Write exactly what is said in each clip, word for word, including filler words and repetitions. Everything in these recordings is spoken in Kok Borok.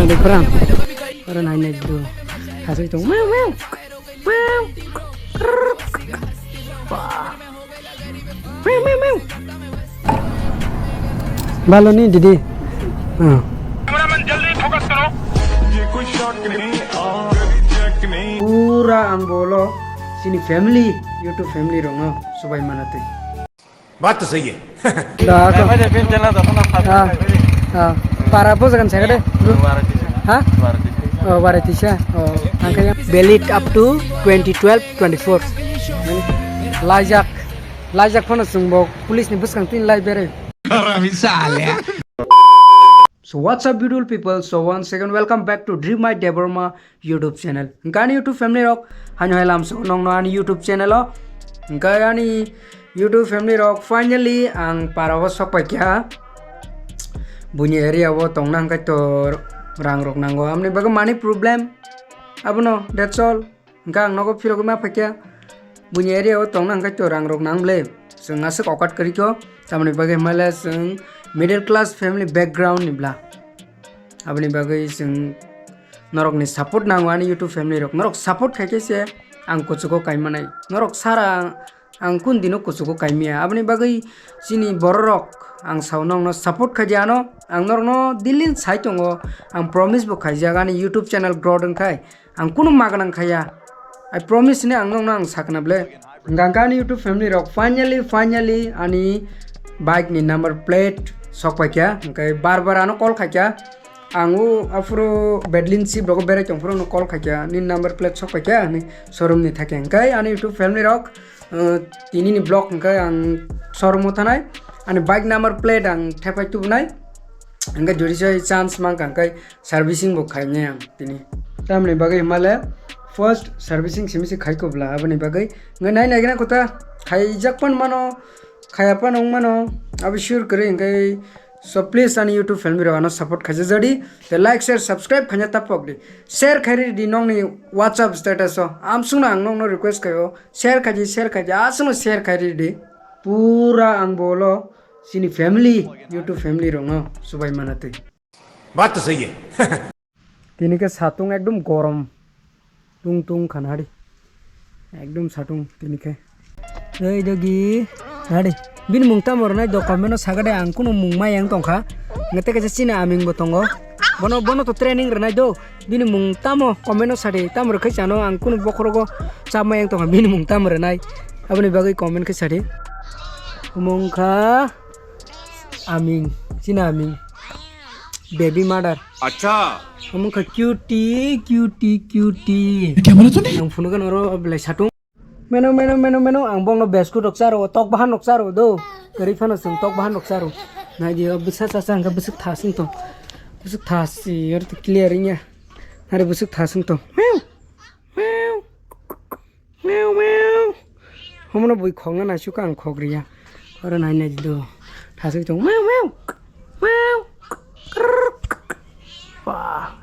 Lekharam. Oro nai nai do. Hasai tong. Meow, meow. Meow. Meow, meow, meow. Baloni didi. Ah. Pura ang bolo sini family, YouTube family rongno subai manatwi. Baat to sahi hai. Da, ako. Ah, ah. Para po jagan chakade. Ha? Oh, barai tisa. Oh, angkaya. Valid up to twenty twelve twenty four. Lajak, lajak phano chwngbo police ni bwskang tin lai bere. Haram sale. So what's up, beautiful people? So once again, welcome back to Dream My Debbarma YouTube channel. Hwnkhe ani YouTube family rok, haino hai lamsok nongno ani YouTube channel o. Hwnkhe ani YouTube family rok, finally ang para o sok paikha. Buini area o tongna hwnkhe to rang rok nango. Amni bagwi money problem. Abono, that's all. Hwnkhe ang nogo phirogwi ma phaikha. Buini area o tongna hwnkhe to rang rok nang ble. Chwng aswk okat kwrwikho. Tamoni bagwi hwnmale chwng middle class family background ni bla. Aboni bagwi chwng norokni support nango ani YouTube family rok. Norok support khaikhe se ang kuchugo kaimanai. Norok sara ang kun dino kuchugo kaimia. Aboni bagwi chini bororok ang sao nokno support khaidi ano. Ang norokno dilin sai tongo. Ang promise bo khaijak ani YouTube channel growth wngkhai. Ang kunu maganang khaya. I promise ni ang nokno ang sakna ble. Hwnkhe ani YouTube family rok finally, finally ani bike ni number plate sok paikha. Hwnkhe bar bar ano call khaikha. Ang o aphuru Bedlin si brogo berai tong phuru no call khaikha. Ni number plate sok paikha ni showroom ni thakhe. Hwnkhe ani YouTube family rok, uh, tini ni vlog hwnkhe ang showroom o thanai. Ani bike number plate ang thepai tubunai. Hwnkhe jodi se chance mankha hwnkhe servicing bo khainai ang tini. Tamoni bagwi hwnmale first servicing simi se khaikho bla, aboni bagwi hwnkhe nai naigena kotha khaijak pan mano, khaya pan wng mano, abo sure kwrwi hwnkhe. So please ani YouTube family rok ano support khaijak jadi, tei like, share, subscribe khaina ta pok di, share khai ridi nokni WhatsApp status o, amsukno ang nokno request khaio, share khaidi, share khaidi, aswkno share khai ridi. Pura ang bolo chini family, YouTube family rokno subai manatwi. Baat to sahi hai. Tini khe satung ekdom gorom. Tung tung khanari. Ekdom satung tini khe. Ei dogi. Nari. Bini mung tamo rwnai do comment o sagade ang kunu mung mayang tongkha. Ngete kaisa chini aming bo tongo. Bono, bono to training rwnai do. Bini mung tamo comment o sadi. Tamo rwkhai chano ang kunu bokhorogo chap mayang tongkha. Bini mung tamo rwnai. Aboni bagwi comment khe sadi. Mungkha. Aming, chini aming. Baby mother. Acha. Omo kha cutie, cutie, cutie. Camera to ne? Ang phunukha noro belai satung. Meno, meno, meno, meno, ang bongno biscuit rok charo, tok bahan rok charo do. Kwrwi phano chwng tok bahan rok charo. Nai di, o bwsa cha cha hwnkha bwswk tha sing tong. Bwswk tha si, yor to clear wngya. Are bwswk tha sing tong. Meow. Meow. Meow, meow. Homono bui khokna naisukha ang khok riya. Oro nai nai do. Thasuk tong. Meow, meow. Meow. Wah.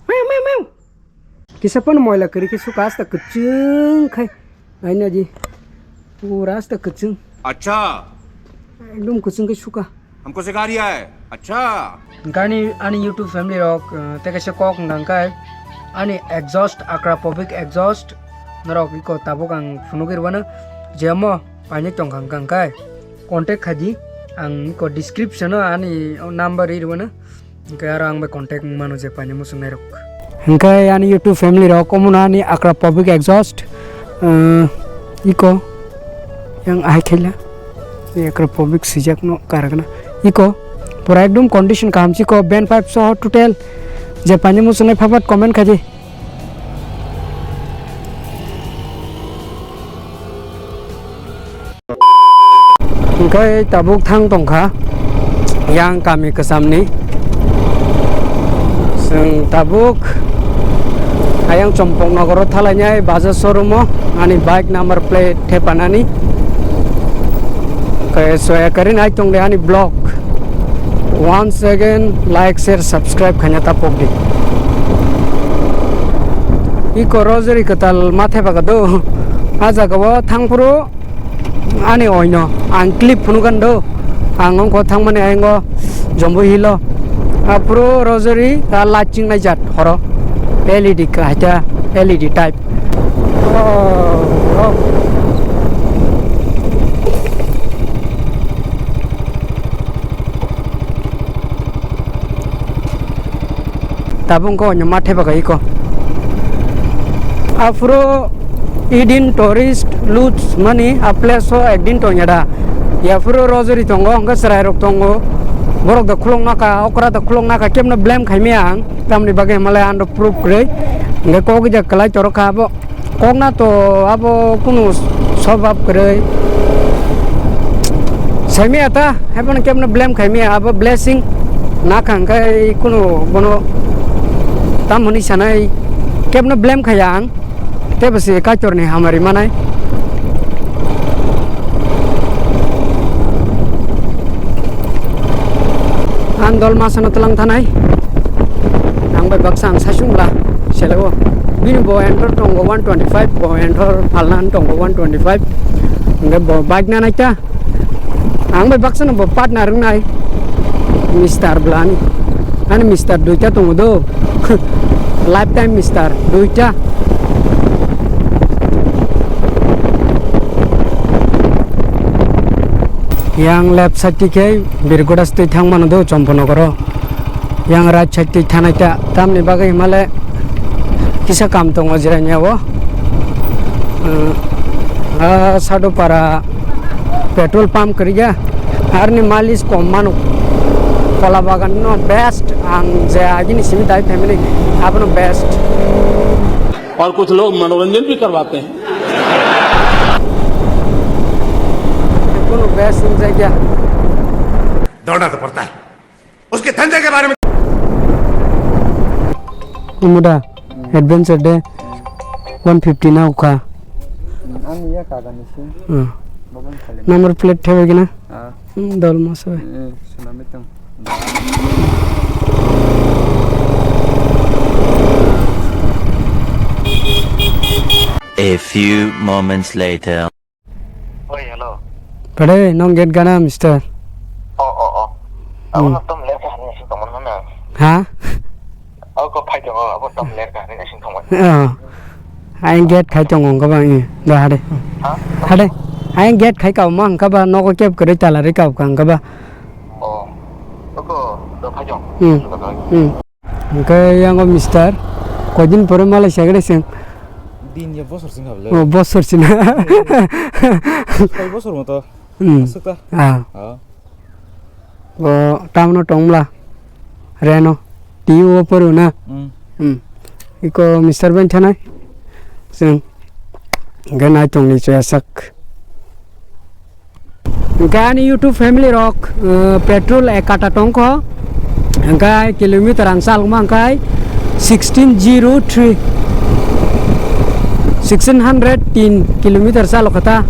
Meow, meow, meow. Kisa pan moila kwrwi khe sukha asta kwchwng khai. Nai nai di. Pura asta kwchwng. Acha. Ekdom kwchwng khe sukha. हमको सिखा रिया है। अच्छा। Hwnkhe ani, ani YouTube family rok, uh, tei kaisa kok hwnkha hwnkhe ani exhaust, Akrapovic exhaust norok iko tabuk ang phunugwi rwano, je omo painai tongkha hwnkha hwnkhe contact khaidi, ang iko description o ani number ri rwano, hwnkhe aro ang bai contact wngmano je painai muchungnai rok. Hwnkhe ani YouTube family rok omono ani Akrapovic exhaust, uh, iko yang ahai khaila. Akrapovic swijak no karagna. Iko pura ekdom condition kaham si ko, band pipe soho total. Je painai muchungnai phapat comment khaidi. Hwnkhe tabuk thang tongkha yang kami kwchamni. Chwng tabuk ayang Chompok Nogoro thalainai Bajaj showroom o ani bike number plate thepanani. Khe soya kari nai tong de ani vlog. Once again, like, share, subscribe khaina ta pok di. Iko rosary kwtal ma thepa ka do. A jaga o thang phuru ani oino ang clip phunu kan do. Ang ongko thangmani ayang o Jombo Hill o. Aphuru rosary ta light ching nai jat horo. L E D ka haita L E D type. Oh, oh. Tabung ko nyama theba ka iko. Aphuru Eden Tourist Lodge mani a place o ekdin tongya da. Yaphuru rosary tongo, hwnkhe chwrairok tongo. Borok da khulokna ka, okra da khulokna ka, kebno blame khaimaya ang. Tamni bagwi himalai ano proof kwrwi. Hwnkhe kok ijak kwlai toro kha abo. Kokna to abo kunu sobab kwrwi. Saimaya ta, haiphano kebno blame khaimaya, abo blessing. Nakha hwnkhe kunu bono tam hwnwi sanai, kebno blame khaiya ang. Tei bo se Kaitorni hamari manai. Ang dol masano twlang thanai. Ang bai baksa ang saichung la seleo. Bini bo enter tongo one twenty five, bo enter phalna tongo one twenty five. Hingke bo bike na naita. Ang bai baksa no bo partner wngnai. Mister bwlani. Ani mister duita tongo do. Lifetime mister duita. Yang left side ti khe Birgoda state thang mano do Chomponogoro. Yang right side ti thanai ta tamni bagwi himale kisa kam tongo jirania o. Ah, Sadupara petrol pump kwrwikha, arni mileage kom mano. Kola bagan no best, ang je agini simi dai family abono best. और कुछ लोग मनोरंजन भी करवाते हैं। Kono best wng jakya. दौड़ना तो पड़ता है। उसके धंधे के बारे में। Umuda, adventure de one fifty na ukha. Ani ya kaga ni si. Hmm. Babang khali. Number plate thebe gina. Ah. Hmm, dol moso. Eh, sunami tong. A few moments later. Oi, hello. Pade, nong gate gana, mister. Oh, oh, oh. Hmm. Abo no tom ler ka hani sing tongmani na. Ha? Abo ko phai tongo, abo tom ler ka hani sing tongmani. Oh. Ayang gate khai tongo, hwnkhe ba, eh, da hade. Ha? Hade. Ayang gate khai ka ma, hwnkhe ba, nogo kep kwrwi tala rwi ka, hwnkhe ba. Oh. Oko, do phai tong. Hmm. Hmm. Hwnkhe yango mister, koidin pore malai segre seng. Din ya bosor sing hablo. Oh, bosor sing. Koi bosor moto. Hmm. Asuk ta? Ah. Ah. Bo town o tongmla. Reno. T U o poru na. Hmm. Hmm. Iko mister ben thanai. Sing. Ganai tongni choya sak. Hwnkhe ani YouTube family rok, eh, petrol ek kata tongkho, hwnkhe kilometer ang chalokma hwnkhe sixteen zero three, sixteen hundred ten kilometer chalokha ta.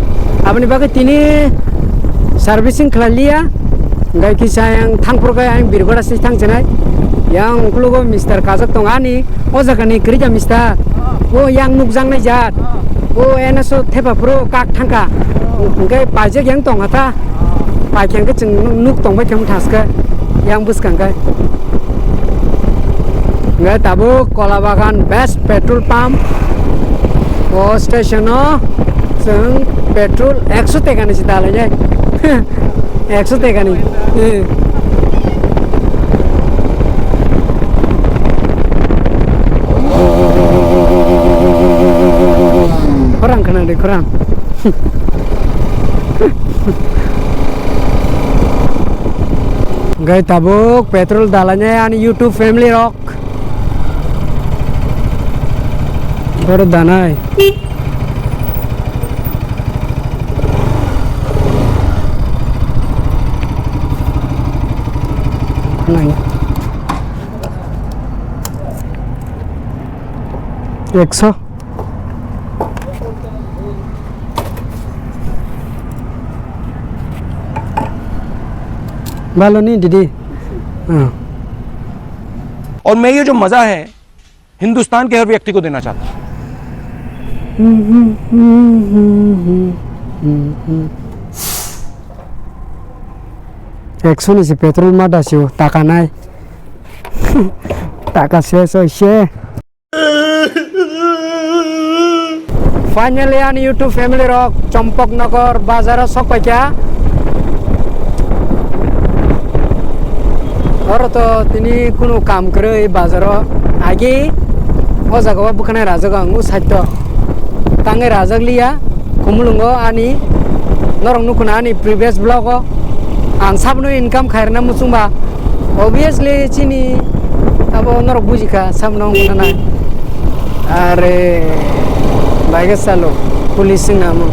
Aboni bagwi tini servicing khlai liya, hwnkhe kisa yang thangphuru khe ang Birgora se thang chenai. Yang ukologo mister kajak tong ani, o jaga ni kwrwi da mister. O yang nukjaknai jat. O N S O thepa phuru kak thangkha. Hwnkhe paijak yang tongkha ta. Paikhe hwnkhe chwng nuk tongbai khe wngthaskhe yang bwskang khe. Hwnkhe tabuk Kola Bagan best petrol pump. O station o chwng petrol ekso teka ni se dalainai. Ekso teka ni. Eh. Khorang khna de khorang. Gai tabuk petrol dalanya ani YouTube family rok. Boro danai. Nai. Ekso. Balo ni didi. Ah. और मैं ये जो मज़ा है हिंदुस्तान के हर व्यक्ति को देना चाहता हूँ। Ekso ni se petrol ma dasio, taka nai. Taka ses oise. Finally, ani YouTube family rok Chompok Nogor bazar o sok paikha. Oro to tini kunu kam kwrwi bazar o. Agi o jaga o bwkhanai rajak ang o side o. Tangwi rajak liya. Khumulwngo ani norok nukhuna ani previous vlog o ang sabno income khairna muchungba, obviously chini abo norok bujikha sabno wngkha nai. Are baige salo police wngna mo.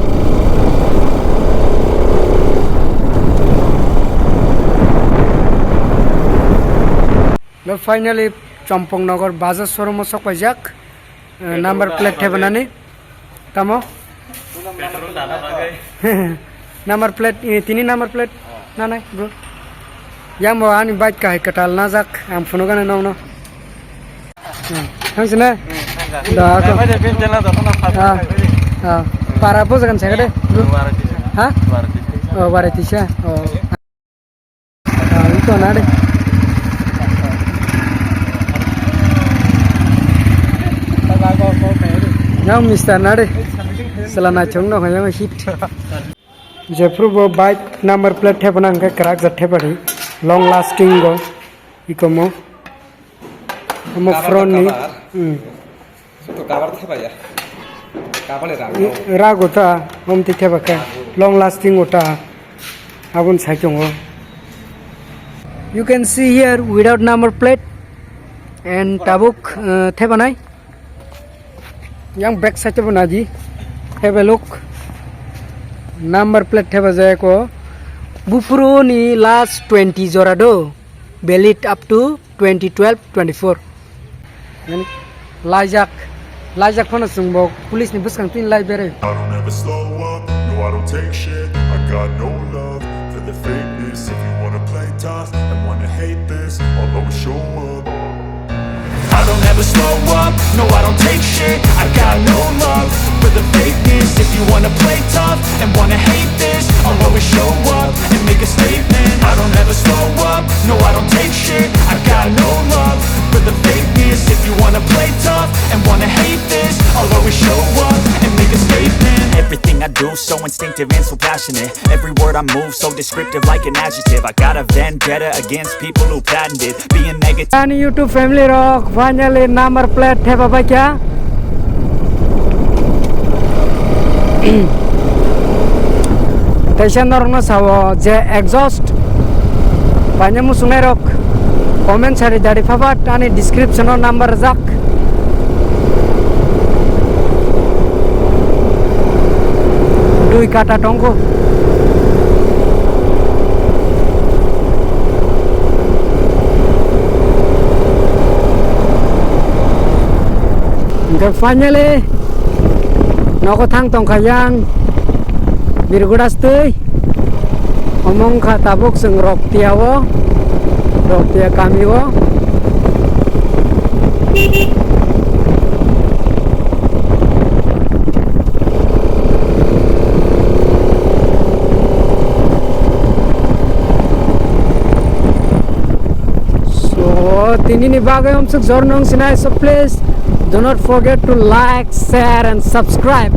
Finally Chompok Nogor bazar showroom o sok paijak. Eh, number plate thebanani. Tamo? Petrol dana bagwi. Number plate, eh, tini number plate nanai, bro. Yang bo ani bike kahai kwtal najak, ang phunukgana nokno. Hmm. Thangsina? Da, ako. Ah, ah. Para po jagan chakade, bro. Ha? Oh, bara tisa. Oh. Ah, ito na de. Yang mister na de. Selana chong no yang hit. Jephru bo bike number plate thepana hwnkhe kwrak jat thepadi. Long lasting go. Ikomo. Omo cover front ni. Cover. Hmm. To cover theba ya. Cover le rang. Rago ta, hom ti theba khe. Long lasting ota. Abun sai tongo. You can see here without number plate and tabuk, uh, theba nai. Yang back side bo naji. Have a look. Number plate theba jaya ko. Bufuru ni last twenty jora do. Valid up to twenty twelve twenty-four. Laijak, laijak phano chwng bo police ni bwskang twi lai berai. I don't ever slow up, no, I don't take shit. I got no love for the fakeness. If you wanna play tough and wanna hate this, I'll always show up. I don't ever slow up, no, I don't take shit. I got no love for the fakeness. If you wanna play tough and wanna hate this, I'll always show up and make a statement. I don't ever slow up, no, I don't take shit. I got no love for the fakeness. If you wanna play tough and wanna hate this, I'll always show up and make a statement. Everything I do so instinctive and so passionate. Every word I move so descriptive like an adjective. I got a vendetta against people who patented being negative. Ani YouTube family rok finally number plate theba baikha. Teisa norokno sao je exhaust paina muchungnai rok comment sari dari phapat ani description o number rijak. Dui kata tongkho. Hingke finally nogo thang tongkha yang Birgudas twi. Omo wngkha tabuk chwng Roktia o, Roktia kami o. So, tinini bagwi amsuk jorno wngsinai, so please do not forget to like, share and subscribe.